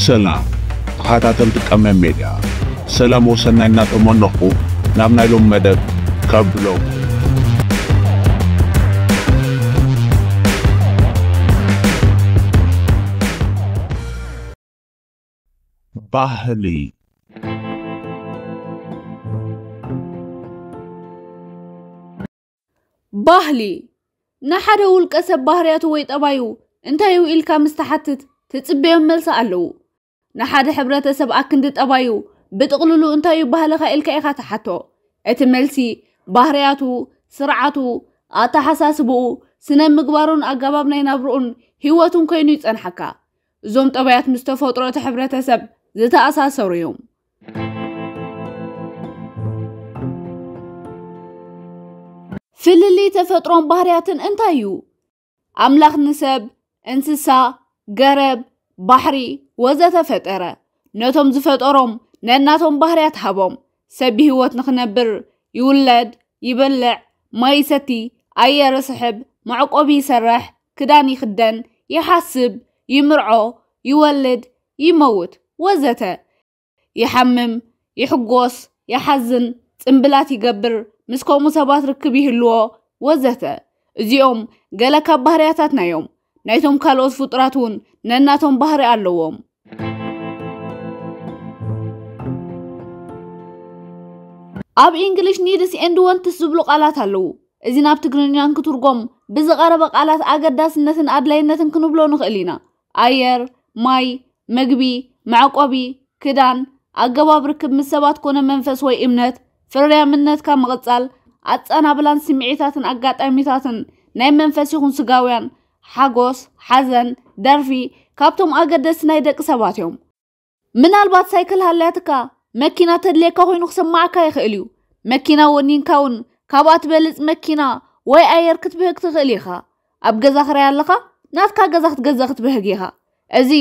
ሰላም ተኸታተልቲ ቀመም ሜድያ፣ ሰላም ወሰናይ እናተመነኹ ናብ ናይ ሎም መደብ ከብሎ። ባህሊ። ባህሊ ንሓደ ውልቀ ሰብ ባህርያቱ ወይ ጠባዩ እንታይ እዩ ኢልካ ምስ ትሓትት ትጽበዮም መልሲ ኣለዉ። ንሓደ ሕብረተሰብ ኣክንዲ ጠባዩ ብጥቕልሉ እንታይ እዩ ባህልኻ ኢልካ ኢኻ ትሓቶ። እቲ መልሲ ባህርያቱ፣ ስርዓቱ፣ ኣተሓሳስብኡ፣ ስነ ምግባሩን ኣገባብ ናይ ናብርኡን ህይወቱን ኮይኑ ይጸንሓካ። እዞም ጠባያት ምስ ተፈጥሮ እቲ ሕብረተሰብ ዝተኣሳሰሩ እዮም። ፍልልይ ተፈጥሮን ባህርያትን እንታይ እዩ? ኣምላኽ ንሰብ፣ እንስሳ፣ ገረብ፣ ባሕሪ ወዘተ ፈጠረ። ነቶም ዝፈጠሮም ነናቶም ባህርያት ሃቦም። ሰብ ብህይወት ንኽነብር ይውለድ፣ ይበልዕ፣ ማይ ይሰቲ፣ ኣየር ይስሕብ፣ መዕቆቢ ይሰርሕ፣ ክዳን ይኽደን፣ ይሓስብ፣ ይምርዖ፣ ይወልድ፣ ይመውት ወዘተ። ይሓምም፣ ይሕጎስ፣ ይሓዝን፣ ጽምብላት ይገብር፣ ምስ ከምኡ ሰባት ርክብ ይህልዎ ወዘተ። እዚኦም ገለ ካብ ባህርያታትና እዮም። ናይቶም ካልኦት ፍጡራት እውን ነናቶም ባህሪ ኣለዎም። ኣብ English needs and wants ዝብሉ ቃላት ኣለዉ። እዚ ናብ ትግርኛ ንክትርጎም ብዝቐረበ ቃላት ኣገዳስነትን ኣድላይነትን ክንብሎ ንኽእል ኢና። ኣየር፣ ማይ፣ መግቢ፣ መዕቆቢ፣ ክዳን፣ ኣገባብ ርክብ ምስ ሰባት ኮነ መንፈስ ወይ እምነት፣ ፍርያምነትካ ምቕጻል፣ ኣጸናብላን ስምዒታትን ኣጋጣሚታትን ናይ መንፈስ ይኹን ስጋውያን፣ ሓጎስ፣ ሓዘን፣ ደርፊ፣ ካብቶም ኣገደስቲ ናይ ደቂ ሰባት እዮም። ምናልባት ሳይክል ሃልያትካ መኪና ተድልየካ ኮይኑ ክስምዓካ ይኽእል እዩ። መኪና ወኒንካ እውን ካብኣ ትበልጽ መኪና ወይ ኣየር ክትብህግ ትኽእል ኢኻ። ኣብ ገዛ ክራይ ኣለኻ፣ ናትካ ገዛ ክትገዝእ ክትብህግ ኢኻ። እዚ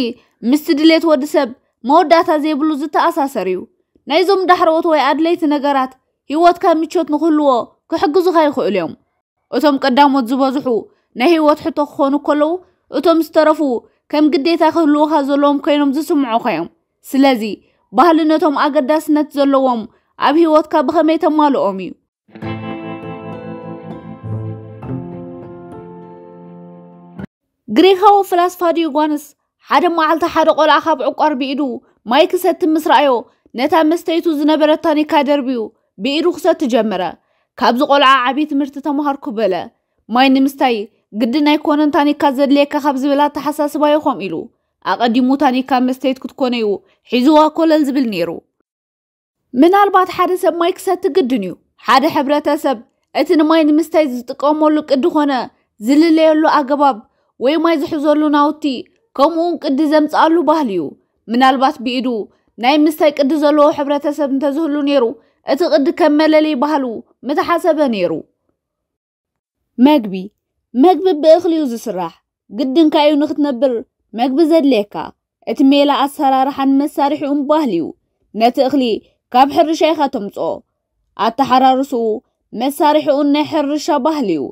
ምስቲ ድሌት ወዲ ሰብ መወዳእታ ዘይብሉ ዝተኣሳሰር እዩ። ናይዞም ዳሕረዎት ወይ ኣድለይቲ ነገራት ህይወትካ ምቾት ንክህልዎ ክሕግዙኻ ይኽእሉ እዮም። እቶም ቀዳሞት ዝበዝሑ ናይ ህይወት ሕቶ ክኾኑ ከለዉ፣ እቶም ዝተረፉ ከም ግዴታ ክህልዉኻ ዘለዎም ኮይኖም ዝስምዑኻ እዮም። ስለዚ ባህሊ ነቶም ኣገዳስነት ዘለዎም ኣብ ህይወትካ ብኸመይ ተማልኦም እዩ። ግሪኻዊ ፍላስፋ ዲዮጓንስ ሓደ መዓልቲ ሓደ ቆልዓ ካብ ዕቋር ብኢዱ ማይ ክሰቲ ምስ ረኣዮ፣ ነታ መስተይቱ ዝነበረት ታኒካ ደርብዩ ብኢዱ ክሰቲ ጀመረ። ካብዚ ቆልዓ ዓቢ ትምህርቲ ተማሃርኩ በለ። ማይ ንምስታይ ግድን ኣይኮነን ታኒካ ዘድልየካ ካብ ዝብል ኣተሓሳስባ ይኾም ኢሉ ኣቐዲሙ ታኒካ መስተይት ክትኮነዩ ሒዝዋ ኮለል ዝብል ነይሩ። ምናልባት ሓደ ሰብ ማይ ክሰቲ ግድን እዩ። ሓደ ሕብረተሰብ እቲ ንማይ ንምስታይ ዝጥቀመሉ ቅዲ ኾነ ዝልለየሉ ኣገባብ ወይ ማይ ዝሕዘሉ ናውቲ ከምኡውን ቅዲ ዘምጽኣሉ ባህሊ እዩ። ምናልባት ብኢዱ ናይ ምስታይ ቅዲ ዘለዎ ሕብረተሰብ እንተዝህሉ ነይሩ፣ እቲ ቅዲ ከም መለለይ ባህሉ ምተሓሰበ ነይሩ። መግቢ። መግቢ ብእኽሊ እዩ ዝስራሕ። ግድንካ እዩ ንኽትነብር መግቢ ዘድልየካ። እቲ ሜላ ኣሰራርሓን መሳርሒኡን ባህሊ እዩ። ነቲ እኽሊ ካብ ሕርሻ ኢኻ ተምጽኦ። ኣተሓራርስኡ መሳርሒኡን ናይ ሕርሻ ባህሊ እዩ።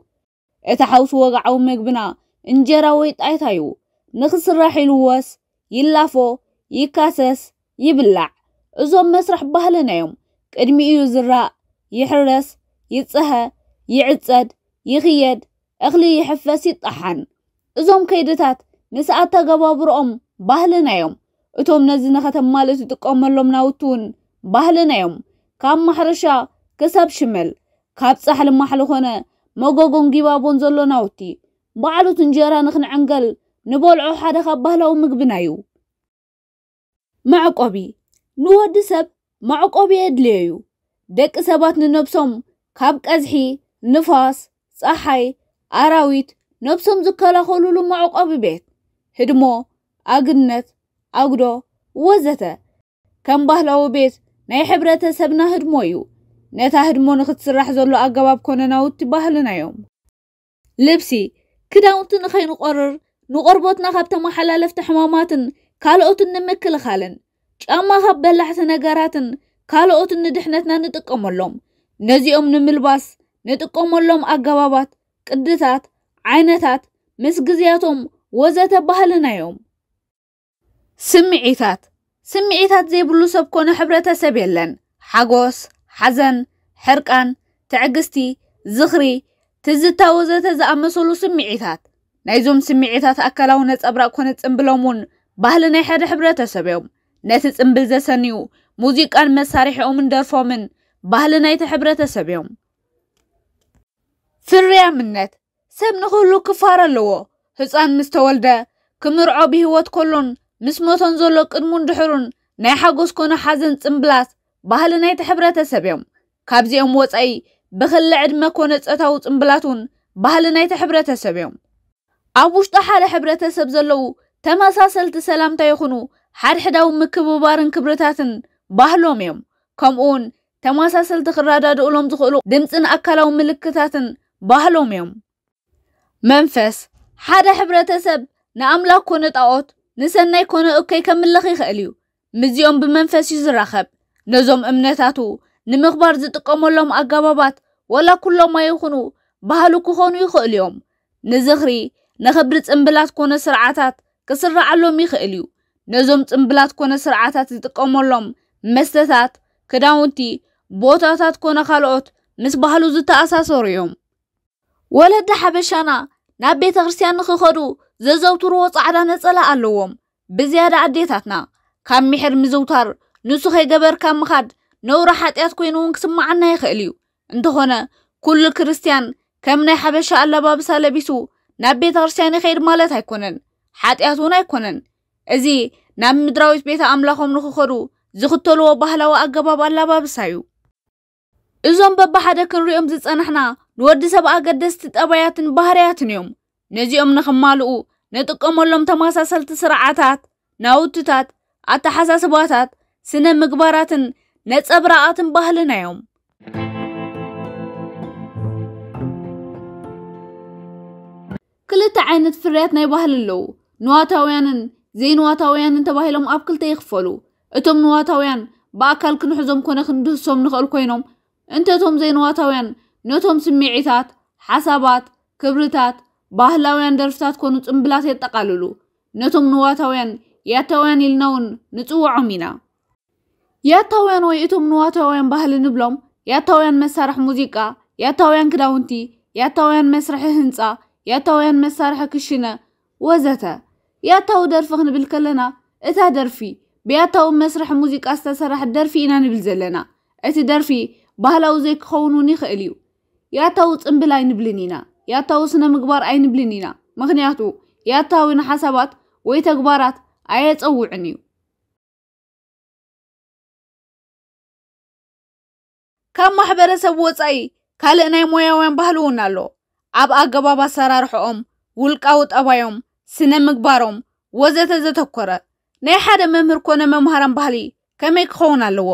እቲ ሓውሲ ወግዓዊ መግብና እንጀራ ወይ ጣይታ እዩ። ንኽስራሕ ኢሉ ወስ ይላፎ፣ ይካሰስ፣ ይብላዕ። እዞም መስርሕ ባህልና እዮም። ቅድሚኡ ይዝራእ፣ ይሕረስ፣ ይጸሀ፣ ይዕጸድ፣ ይኽየድ፣ እኽሊ ይሕፈስ፣ ይጠሓን። እዞም ከይድታት ምስ ኣተገባብርኦም ባህልና እዮም። እቶም ነዚ ንኸተማልእ ትጥቀመሎም ናውቲ እውን ባህልና እዮም። ካብ ማሕረሻ ክሳብ ሽመል፣ ካብ ጻሕሊ ማሕሊ ኾነ መጎጎን ጊባቦን ዘሎ ናውቲ፣ ባዕሉት እንጀራ ንኽንዕንገል ንበልዖ ሓደ ካብ ባህላዊ ምግብና እዩ። መዕቆቢ። ንወዲ ሰብ መዕቆቢ የድልዮ እዩ። ደቂ ሰባት ንነብሶም ካብ ቀዝሒ፣ ንፋስ፣ ጸሓይ፣ ኣራዊት ነብሶም ዝከላኸሉሉ መዕቆቢ ቤት፣ ህድሞ፣ ኣግነት፣ ኣጉዶ ወዘተ ከም ባህላዊ ቤት ናይ ሕብረተሰብና ህድሞ እዩ። ነታ ህድሞ ንኽትስራሕ ዘሎ ኣገባብ ኮነ ናውቲ ባህልና እዮም። ልብሲ፣ ክዳውንቲ ንኸይንቆርር፣ ንቆርቦትና ካብ ተመሓላለፍቲ ሕማማትን ካልኦትን ንምክልኻልን፣ ጫማ ካብ በላሕቲ ነገራትን ካልኦትን ንድሕነትና ንጥቀመሎም። ነዚኦም ንምልባስ ንጥቀመሎም ኣገባባት፣ ቅድታት፣ ዓይነታት፣ ምስ ግዜያቶም ወዘተ ባህልና እዮም። ስምዒታት። ስምዒታት ዘይብሉ ሰብ ኮነ ሕብረተሰብ የለን። ሓጎስ፣ ሓዘን፣ ሕርቃን፣ ትዕግስቲ፣ ዝኽሪ፣ ትዝታ ወዘተ ዝኣመሰሉ ስምዒታት። ናይዞም ስምዒታት ኣካላዊ ነጸብራቕ ኮነ ጽምብሎም እውን ባህሊ ናይ ሓደ ሕብረተሰብ እዮም። ነቲ ጽምብል ዘሰንዩ ሙዚቃን መሳርሒኦምን ደርፎምን ባህሊ ናይቲ ሕብረተሰብ እዮም። ፍርያምነት። ሰብ ንኽህሉ ክፋር ኣለዎ። ህፃን ምስ ተወልደ፣ ክምርዖ፣ ብህይወት ከሎን ምስ ሞቶን ዘሎ ቅድሙን ድሕሩን ናይ ሓጎስ ኮነ ሓዘን ጽምብላት ባህሊ ናይቲ ሕብረተሰብ እዮም። ካብዚኦም ወፃኢ ብክሊ ዕድመ ኮነ ፆታዊ ጽምብላት እውን ባህሊ ናይቲ ሕብረተሰብ እዮም። ኣብ ውሽጢ ሓደ ሕብረተሰብ ዘለዉ ተመሳሰልቲ ሰላምታ ይኹኑ ሓድሕዳዊ ምክብባርን ክብርታትን ባህሎም እዮም። ከምኡ እውን ተመሳሰልቲ ክረዳድእሎም ዝኽእሉ ድምፅን ኣካላዊ ምልክታትን ባህሎም እዮም። መንፈስ። ሓደ ሕብረተሰብ ንኣምላኽ ኮነ ጣዖት፣ ንሰናይ ኮነ እከይ ከምልኽ ይኽእል እዩ። ምስዚኦም ብመንፈስ እዩ ዝራኸብ። ነዞም እምነታቱ ንምኽባር ዝጥቀመሎም ኣገባባት ዋላ ኩሎም ኣይኹኑ ባህሉ ክኾኑ ይኽእሉ እዮም። ንዝኽሪ፣ ንኽብሪ ጽምብላት ኮነ ስርዓታት ክስርዓሎም ይኽእል እዩ። ነዞም ጽምብላት ኮነ ስርዓታት ዝጥቀመሎም መስተታት፣ ክዳውንቲ፣ ቦታታት ኮነ ካልኦት ምስ ባህሉ ዝተኣሳሰሩ እዮም። ወለዲ ሓበሻና ናብ ቤተ ክርስቲያን ንኽኸዱ ዘዘውትርዎ ጻዕዳ ነጸላ ኣለዎም። ብዝያዳ ኣዴታትና ካብ ምሒር ምዝውታር፣ ንሱ ከይገበርካ ምኻድ ነውሪ ሓጢኣት ኮይኑ እውን ክስምዓና ይኽእል እዩ። እንተኾነ ኩሉ ክርስቲያን ከም ናይ ሓበሻ ኣለባብሳ ለቢሱ ናብ ቤተ ክርስቲያን ይኸይድ ማለት ኣይኮነን፣ ሓጢኣት እውን ኣይኮነን። እዚ ናብ ምድራዊት ቤተ ኣምላኾም ንኽኸዱ ዝኽተልዎ ባህላዊ ኣገባብ ኣለባብሳ እዩ። እዞም በብሓደ ክንሪኦም ዝጸናሕና ንወዲ ሰብ ኣገደስቲ ጠባያትን ባህርያትን እዮም። ነዚኦም ንኽማልኡ ንጥቀመሎም ተመሳሰልቲ ስርዓታት፣ ናውትታት፣ ኣተሓሳስባታት፣ ስነ ምግባራትን ነጸብራቓትን ባህልና እዮም። ክልተ ዓይነት ፍርያት ናይ ባህሊ ኣለዉ። ንዋታውያንን ዘይንዋታውያንን ተባሂሎም ኣብ ክልተ ይኽፈሉ። እቶም ንዋታውያን ብኣካል ክንሕዞም ኮነ ክንድህሶም ንኽእል ኮይኖም፣ እንተ እቶም ዘይንዋታውያን ነቶም ስምዒታት፣ ሓሳባት፣ ክብርታት፣ ባህላውያን ደርፍታት ኮኑ ጽምብላት የጠቓልሉ። ነቶም ንዋታውያን ያታውያን ኢልና እውን ንጽውዖም ኢና። ያታውያን ወይ እቶም ንዋታውያን ባህሊ ንብሎም፣ ያታውያን መሳርሒ ሙዚቃ፣ ያታውያን ክዳውንቲ፣ ያታውያን መስርሒ ህንጻ፣ ያታውያን መሳርሒ ክሽነ ወዘተ። ያታዊ ደርፊ ክንብል ከለና፣ እታ ደርፊ ብያታዊ መስርሒ ሙዚቃ ዝተሰርሐት ደርፊ ኢና ንብል ዘለና። እቲ ደርፊ ባህላዊ ዘይክኸውን እውን ይኽእል እዩ። ያታዊ ጽምብል ኣይንብልን ኢና። ያታዊ ስነ ምግባር ኣይንብልን ኢና። ምኽንያቱ ያታዊ ንሓሳባት ወይ ተግባራት ኣየጸውዕን እዩ። ካብ ማሕበረሰብ ወጻኢ ካልእ ናይ ሞያውያን ባህሊ እውን ኣሎ። ኣብ ኣገባብ ኣሰራርሕኦም፣ ውልቃዊ ጠባዮም፣ ስነ ምግባሮም ወዘተ ዘተኮረ። ናይ ሓደ መምህር ኮነ መምሃራን ባህሊ ከመይ ክኸውን ኣለዎ?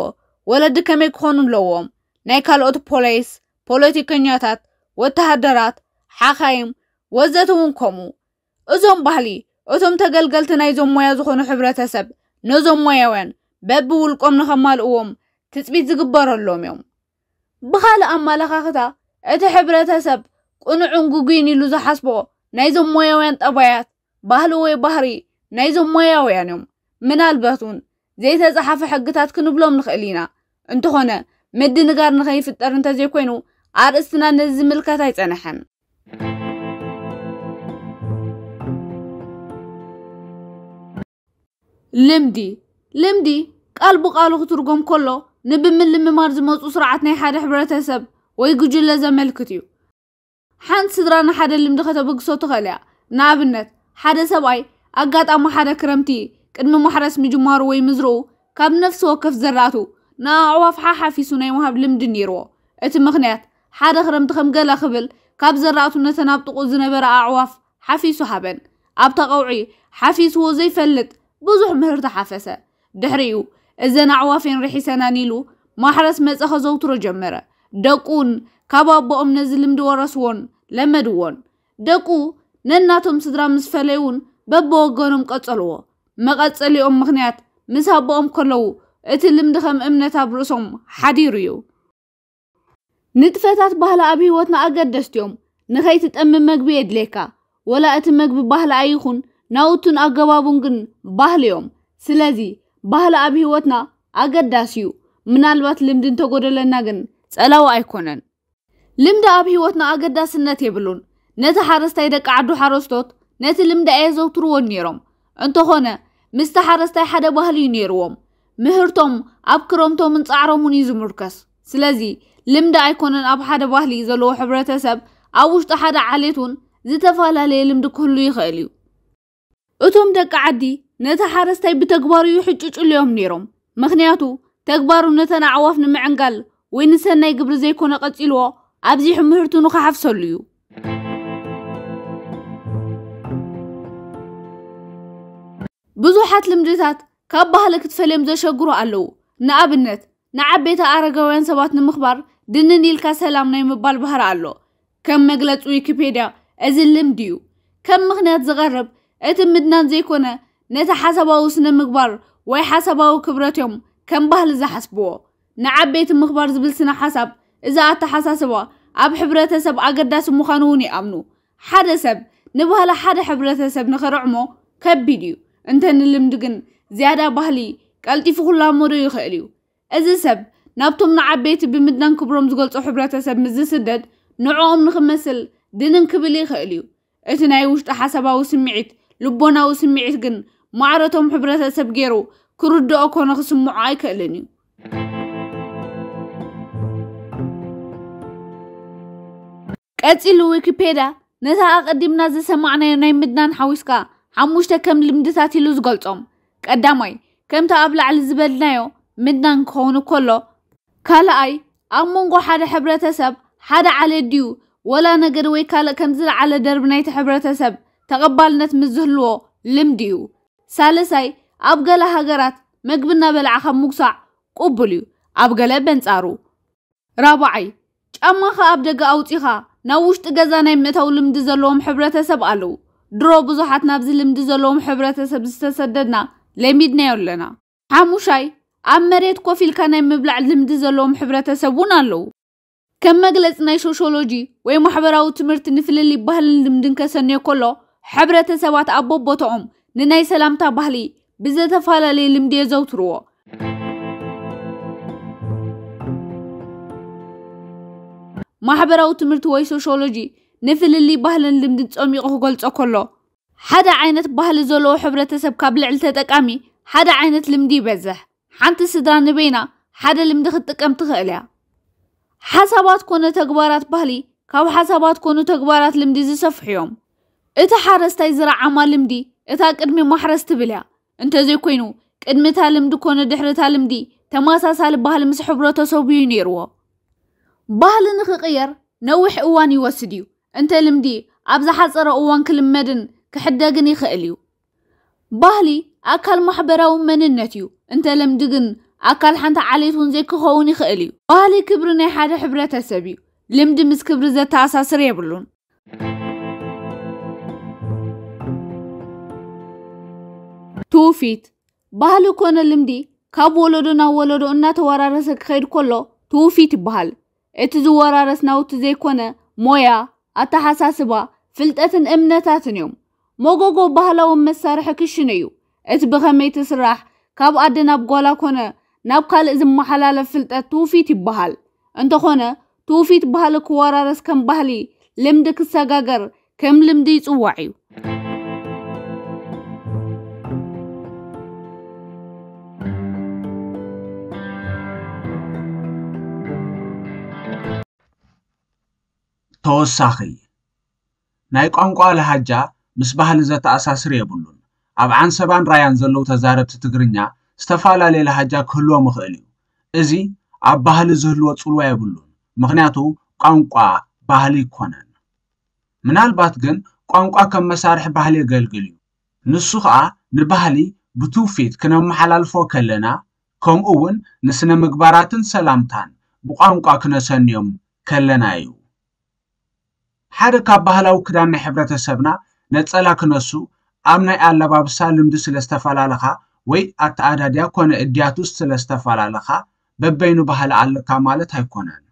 ወለዲ ከመይ ክኾኑ ኣለዎም? ናይ ካልኦት ፖሊስ፣ ፖለቲከኛታት፣ ወተሃደራት፣ ሓኻይም ወዘተ እውን ከምኡ። እዞም ባህሊ እቶም ተገልገልቲ ናይዞም ሞያ ዝኾኑ ሕብረተሰብ ነዞም ሞያውያን በብውልቆም ንኸማልእዎም ትጽቢት ዝግበረሎም እዮም። ብኻልእ ኣመለኻኽታ፣ እቲ ሕብረተሰብ ቅኑዕን ግጉይን ኢሉ ዝሓስቦ ናይዞም ሞያውያን ጠባያት፣ ባህሊ ወይ ባህሪ ናይዞም ሞያውያን እዮም። ምናልባት እውን ዘይተጻሓፈ ሕግታት ክንብሎም ንኽእል ኢና። እንተኾነ ምድንጋር ንኸይፍጠር እንተዘይኮይኑ ኣርእስትና ነዚ ዝምልከት ኣይጸንሐን። ልምዲ። ልምዲ ቃል ብቓሉ ክትርጎም ከሎ ንብምልምማድ ዝመፁ ስርዓት ናይ ሓደ ሕብረተሰብ ወይ ጉጅለ ዘመልክት እዩ። ሓንቲ ስድራ ንሓደ ልምዲ ከተበግሶ ትኽእል እያ። ንኣብነት ሓደ ሰብኣይ ኣጋጣሚ ሓደ ክረምቲ ቅድሚ ማሕረስ ምጅማሩ ወይ ምዝርኡ ካብ ነፍሲ ወከፍ ዘራእቱ ንኣዕዋፍ ሓሓፊሱ ናይ ምሃብ ልምዲ ነይርዎ። እቲ ምኽንያት ሓደ ክረምቲ ከም ገለ ክብል ካብ ዘራእቱ ነተን ኣብ ጥቕኡ ዝነበራ ኣዕዋፍ ሓፊሱ ሃበን። ኣብታ ቀውዒ ሓፊስዎ ዘይፈልጥ ብዙሕ ምህርቲ ሓፈሰ። ድሕሪኡ እዘን ኣዕዋፍ እየን ርሒሰናኒ ኢሉ ማሕረስ መጸ ከዘውትሮ ጀመረ። ደቁ እውን ካብ ኣቦኦም ነዚ ልምዲ ወረስዎን ለመድዎን። ደቁ ነናቶም ስድራ ምስ ፈለዩ እውን በብወገኖም ቀጸልዎ። መቐጸሊኦም ምኽንያት ምስ ኣቦኦም ከለዉ እቲ ልምዲ ከም እምነት ኣብ ርእሶም ሓዲሩ እዩ። ንጥፈታት ባህሊ ኣብ ህይወትና ኣገደስቲ እዮም። ንኸይትጠሚ መግቢ የድልየካ። ወላ እቲ መግቢ ባህሊ ኣይኹን፣ ናውቱን ኣገባቡን ግን ባህሊ እዮም። ስለዚ ባህሊ ኣብ ህይወትና ኣገዳሲ እዩ። ምናልባት ልምዲ እንተጎደለና ግን ጸላዊ ኣይኮነን። ልምዲ ኣብ ህይወትና ኣገዳስነት የብሉን። ነቲ ሓረስታይ ደቂ ዓዱ ሓረስቶት ነቲ ልምዲ ኣየዘውትርዎን ነይሮም። እንተኾነ ምስቲ ሓረስታይ ሓደ ባህሊ እዩ ነይርዎም። ምህርቶም ኣብ ክረምቶምን ጻዕሮምን እዩ ዝምርከስ። ስለዚ ልምዲ ኣይኮነን ኣብ ሓደ ባህሊ ዘለዎ ሕብረተሰብ ኣብ ውሽጢ ሓደ ዓሌት እውን ዝተፈላለየ ልምዲ ክህሉ ይኽእል እዩ። እቶም ደቂ ዓዲ ነቲ ሓረስታይ ብተግባሩ ይሕጭጭሉ እዮም ነይሮም። ምኽንያቱ ተግባሩ ነተን ኣዕዋፍ ንምዕንጋል ወይ ንሰናይ ግብሪ ዘይኮነ ቀጺልዎ ኣብዚሑ ምህርቱ ንኽሓፍሰሉ እዩ። ብዙሓት ልምድታት ካብ ባህሊ ክትፈልዮም ዘሸግሩ ኣለዉ። ንኣብነት ንዓበይቲ ኣረጋውያን ሰባት ንምኽባር ድንን ኢልካ ሰላም ናይ ምባል ባህሪ ኣሎ። ከም መግለጺ ዊኪፔድያ፣ እዚ ልምዲ እዩ። ከም ምኽንያት ዝቐርብ እቲ ምድናን ዘይኮነ ነቲ ሓሳባዊ ስነ ምግባር ወይ ሓሳባዊ ክብረት እዮም ከም ባህሊ ዝሓስብዎ። ንዓበይቲ ምኽባር ዝብል ስነ ሓሳብ፣ እዚ ኣተሓሳስባ ኣብ ሕብረተሰብ ኣገዳሲ ምዃኑ እውን ይኣምኑ። ሓደ ሰብ ንባህሊ ሓደ ሕብረተሰብ ንኽርዕሞ ከቢድ እዩ። እንተ ንልምዲ ግን ዝያዳ ባህሊ ቀልጢፉ ክላመዶ ይኽእል እዩ። እዚ ሰብ ናብቶም ንዓበይቲ ብምድናን ክብሮም ዝገልጾ ሕብረተሰብ ምስ ዝስደድ ንዕኦም ንኽመስል ድንን ክብል ይኽእል እዩ። እቲ ናይ ውሽጢ ሓሳባዊ ስምዒት፣ ልቦናዊ ስምዒት ግን ማዕረቶም ሕብረተሰብ ገይሩ ክርድኦ ኮነ ክስምዖ ኣይክእልን እዩ። ቀጺሉ ዊኪፔድያ ነታ ኣቐዲምና ዝሰማዕናዮ ናይ ምድናን ሓዊስካ ሓሙሽተ ከም ልምድታት ኢሉ ዝገልጾም። ቀዳማይ፣ ከምቲ ኣብ ላዕሊ ዝበልናዮ ምድናን ክኸውን ከሎ፣ ካልኣይ፣ ኣብ መንጎ ሓደ ሕብረተሰብ፣ ሓደ ዓሌት ድዩ ወላ ነገድ ወይ ካልእ ከም ዝለዓለ ደርቢ ናይቲ ሕብረተሰብ ተቐባልነት ምስ ዝህልዎ ልምዲ እዩ። ሳልሳይ፣ ኣብ ገለ ሃገራት መግቢ እናበላዕኻ ምጉሳዕ ቅቡል እዩ፣ ኣብ ገለ በንጻሩ። ራብዓይ፣ ጫማኻ ኣብ ደገ ኣውጺኻ ናብ ውሽጢ ገዛ ናይ ምእታው ልምዲ ዘለዎም ሕብረተሰብ ኣለዉ። ድሮ ብዙሓት ናብዚ ልምዲ ዘለዎም ሕብረተሰብ ዝተሰደድና ለሚድናዮ ኣለና። ሓሙሻይ፣ ኣብ መሬት ኮፍ ኢልካ ናይ ምብላዕ ልምዲ ዘለዎም ሕብረተሰብ እውን ኣለዉ። ከም መግለጺ ናይ ሶሽዮሎጂ ወይ ማሕበራዊ ትምህርቲ ንፍልልይ ባህልን ልምድን ከሰንዮ ከሎ፣ ሕብረተሰባት ኣብ በቦታኦም ንናይ ሰላምታ ባህሊ ብዝተፈላለየ ልምዲ የዘውትርዎ። ማሕበራዊ ትምህርቲ ወይ ሶሽዮሎጂ ንፍልልይ ባህልን ልምድን ጸሚቑ ክገልጾ ከሎ፣ ሓደ ዓይነት ባህሊ ዘለዎ ሕብረተሰብ ካብ ልዕሊ ተጠቃሚ ሓደ ዓይነት ልምዲ ይበዝሕ። ሓንቲ ስድራ ንበይና ሓደ ልምዲ ክትጥቀም ትኽእል እያ። ሓሳባት ኮነ ተግባራት ባህሊ ካብ ሓሳባት ኮኑ ተግባራት ልምዲ ዝሰፍሑ እዮም። እቲ ሓረስታይ ዝረዓማ ልምዲ እታ ቅድሚ ማሕረስ ትብል እያ። እንተዘይኮይኑ ቅድሚ እታ ልምዲ ኮነ ድሕሪ እታ ልምዲ ተመሳሳሊ ባህሊ ምስ ሕብረተሰቡ እዩ ነይርዎ። ባህሊ ንኽቕየር ነዊሕ እዋን ይወስድ እዩ። እንተ ልምዲ ኣብ ዝሓጸረ እዋን ክልመድን ክሕደግን ይኽእል እዩ። ባህሊ ኣካል ማሕበራዊ መንነት እዩ። እንተ ልምዲ ግን ኣካል ሓንቲ ዓሌት እውን ዘይክኸውን ይኽእል እዩ። ባህሊ ክብሪ ናይ ሓደ ሕብረተሰብ እዩ። ልምዲ ምስ ክብሪ ዘተኣሳስር የብሉን። ትውፊት፣ ባህሊ ኮነ ልምዲ ካብ ወለዶ ናብ ወለዶ እናተወራረሰ ክኸይድ ከሎ ትውፊት ይበሃል። እቲ ዝወራረስ ናውቲ ዘይኮነ ሞያ፣ ኣተሓሳስባ፣ ፍልጠትን እምነታትን እዮም። መጎጎ ባህላዊ መሳርሒ ክሽነ እዩ። እቲ ብኸመይ ትስራሕ፣ ካብ ኣደ ናብ ጓላ ኮነ ናብ ካልእ ዝመሓላለፍ ፍልጠት ትውፊት ይበሃል። እንተኾነ ትውፊት ባህሊ ክወራረስ ከም ባህሊ፣ ልምዲ ክሰጋገር ከም ልምዲ ይጽዋዕ እዩ። ተወሳኺ፣ ናይ ቋንቋ ለሃጃ ምስ ባህሊ ዘተኣሳስር የብሉን። ኣብ ዓንሰባን ራያን ዘለዉ ተዛረብቲ ትግርኛ ዝተፈላለየ ለሃጃ ክህልዎም ይኽእል እዩ። እዚ ኣብ ባህሊ ዝህልዎ ጽልዋ የብሉን፣ ምኽንያቱ ቋንቋ ባህሊ ኣይኮነን። ምናልባት ግን ቋንቋ ከም መሳርሒ ባህሊ የገልግል እዩ። ንሱ ኸኣ ንባህሊ ብትውፊት ክነመሓላልፎ ከለና፣ ከምኡ እውን ንስነ ምግባራትን ሰላምታን ብቋንቋ ክነሰንዮም ከለና እዩ። ሓደ ካብ ባህላዊ ክዳን ናይ ሕብረተሰብና ነጸላ ክነሱ፣ ኣብ ናይ ኣለባብሳ ልምዲ ስለ ዝተፈላለኻ ወይ ኣተኣዳድያ ኮነ እድያቱ ስለ ዝተፈላለኻ በበይኑ ባህሊ ኣለካ ማለት ኣይኮነን።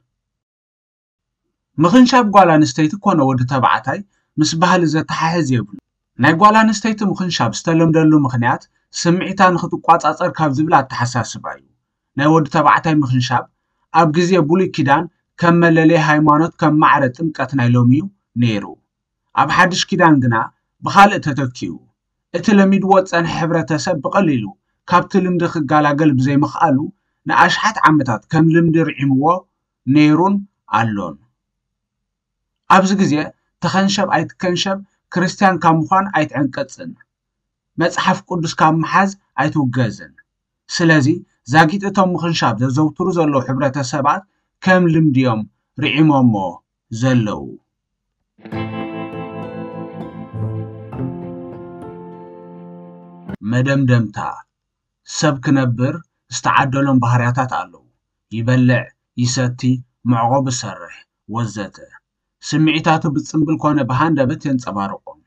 ምኽንሻብ ጓል ኣንስተይቲ ኮነ ወዲ ተባዕታይ ምስ ባህሊ ዘተሓሕዝ የብሉ። ናይ ጓል ኣንስተይቲ ምኽንሻብ ዝተለምደሉ ምኽንያት ስምዒታ ንኽትቋጻጸር ካብ ዝብል ኣተሓሳስባ እዩ። ናይ ወዲ ተባዕታይ ምኽንሻብ ኣብ ግዜ ብሉይ ኪዳን ከም መለለይ ሃይማኖት ከም ማዕረ ጥምቀት ናይ ሎሚ እዩ ነይሩ። ኣብ ሓድሽ ኪዳን ግና ብኻልእ ተተኪኡ። እቲ ለሚድዎ ዝጸንሐ ሕብረተሰብ ብቐሊሉ ካብቲ ልምዲ ክገላገል ብዘይምኽኣሉ ንኣሽሓት ዓመታት ከም ልምዲ ርዒምዎ ነይሩን ኣሎን። ኣብዚ ግዜ ተኸንሸብ ኣይትከንሸብ ክርስትያን ካብ ምዃን ኣይትዕንቀጽን። መጽሓፍ ቅዱስ ካብ ምሓዝ ኣይትውገዝን። ስለዚ ዛጊጥ እቶም ምኽንሻብ ዘዘውትሩ ዘለዉ ሕብረተሰባት ከም ልምዲ እዮም ርዒሞሞ ዘለዉ። መደምደምታ፣ ሰብ ክነብር ዝተዓደሎም ባህርያታት ኣለዉ። ይበልዕ፣ ይሰቲ፣ መዕቆብ ይሰርሕ፣ ወዘተ። ስምዒታቱ ብጽምብል ኮነ ብሃንደበት የንጸባርቖም።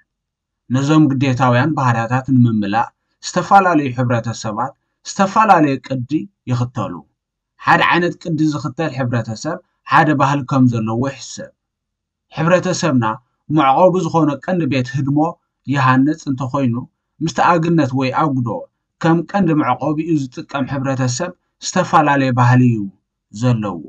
ነዞም ግዴታውያን ባህርያታት ንምምላእ ዝተፈላለዩ ሕብረተሰባት ዝተፈላለየ ቅዲ ይኽተሉ። ሓደ ዓይነት ቅዲ ዝኽተል ሕብረተሰብ ሓደ ባህሊ ከም ዘለዎ ይሕሰብ። ሕብረተሰብና መዕቆቢ ዝኾነ ቀንዲ ቤት ህድሞ ይሃንጽ እንተኾይኑ፣ ምስቲ ኣግነት ወይ ኣጉዶ ከም ቀንዲ መዕቆቢኡ ዝጥቀም ሕብረተሰብ ዝተፈላለየ ባህሊ እዩ ዘለዎ።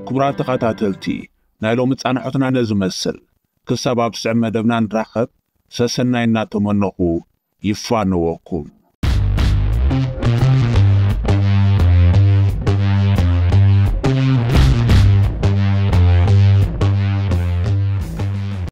ክቡራት ተኸታተልቲ፣ ናይ ሎሚ ጻንሖትና ነዚ መስል። ክሳብ ኣብ ስዕብ መደብና ንራኸብ፣ ሰሰናይ እናተመነኹ ይፋነወኩም።